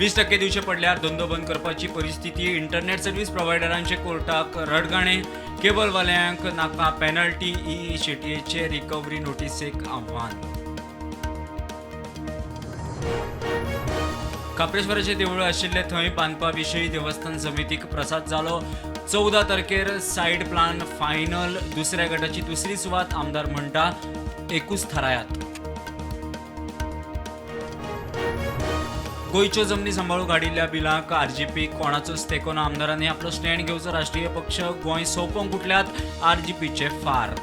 20% दिवचे पडल्यार धंदो बंद करपाची परिस्थिती. Internet service प्रोव्हायडरांचे कोर्टाक रडगाणे. केबलवाल्यांक नाका पेनल्टी. ई शेटयेचे रिकव्हरी नोटीसेक आव्हान. खाप्रेश्वराचें देवूळ आशिल्लें थंय बांदपा विशीं देवस्थान समितीक प्रसाद जालो. 14 तारखेर सायड प्लान फायनल. दुसऱ्या गटाची दुसरी सुवात आमदार म्हणटा एकूच थारायात. गोंयच्यो जमनी सांबाळूंक हाडिल्ल्या बिलाक आरजीपी कोणाचोच तेंको ना. आमदारांनी आपलो स्टँड घेवचो. राष्ट्रीय पक्ष गोंय सोंपोवंक उठल्यात. आरजीपीचे फार.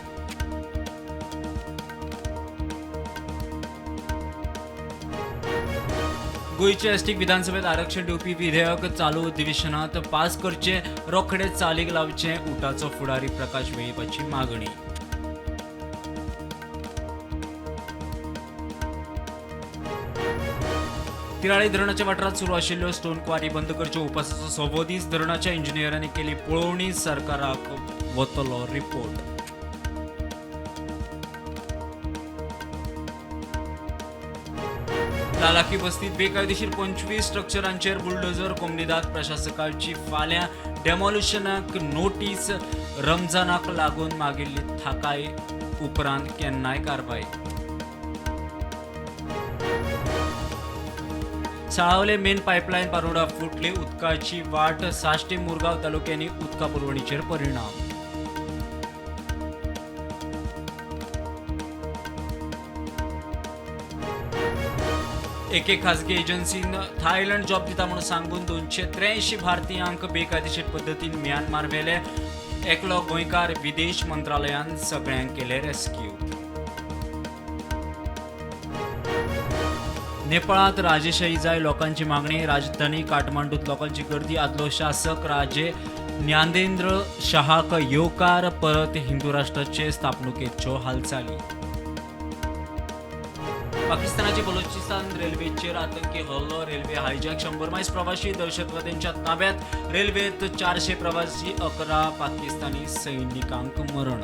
गोंयचे एसटीक विधानसभेत आरक्षण दिवपी विधेयक चालू अधिवेशनात पास करचे, रोखडे चालीक लावचे, उटाचो फुडारी प्रकाश वेळीपाची मागणी. तिराळी धरणाच्या वाठारात सुरू आशिल्ल्यो स्टोन क्वारी बंद करच्यो. उपासाचो सवो दीस. धरणाच्या इंजिनियरांनी केली पळोवणी. सरकाराक वतलो रिपोर्ट. लालाकी वस्तीत बेकायदेशीर 25 स्ट्रक्चरांचेर बुलडोझर. कोमनिदाद प्रशासकाची फाल्यां डेमोलिशनाक नोटीस. रमजानाक लागून मागिल्ली थाकाय उपरांत केन्नाय कारवाय. साळावले मेन पायपलायन पारोडा फुटली. उदकाची वाट. साश्टी मुरगांव तालुक्यांनी उदका पुरवणीचेर परिणाम. एके खासगी एजन्सीन थायलंड जॉब दिता म्हणून सांगून 283 भारतीयांक बेकायदेशीर पद्दतीन म्यानमार व्हेले. एकलो गोंयकार. विदेश मंत्रालयान सगळ्यांक केले रेस्क्यू. नेपाळात राजेशाही जाय, लोकांची मागणी. राजधानी काठमांडूत लोकांची गर्दी. आदलो शासक राजे ज्ञानेंद्र शहाक येवकार. परत हिंदू राष्ट्राचे स्थापणुकेच्यो हालचाली. पाकिस्तानाचे बलोचिस्तान रेल्वेचेर आतंकी हल्लो. Railway hijack. 100 मायज प्रवासी दहशतवाद्यांच्या ताब्यात. रेल्वेत 400 प्रवासी, 11 पाकिस्तानी सैनिकांक मरण.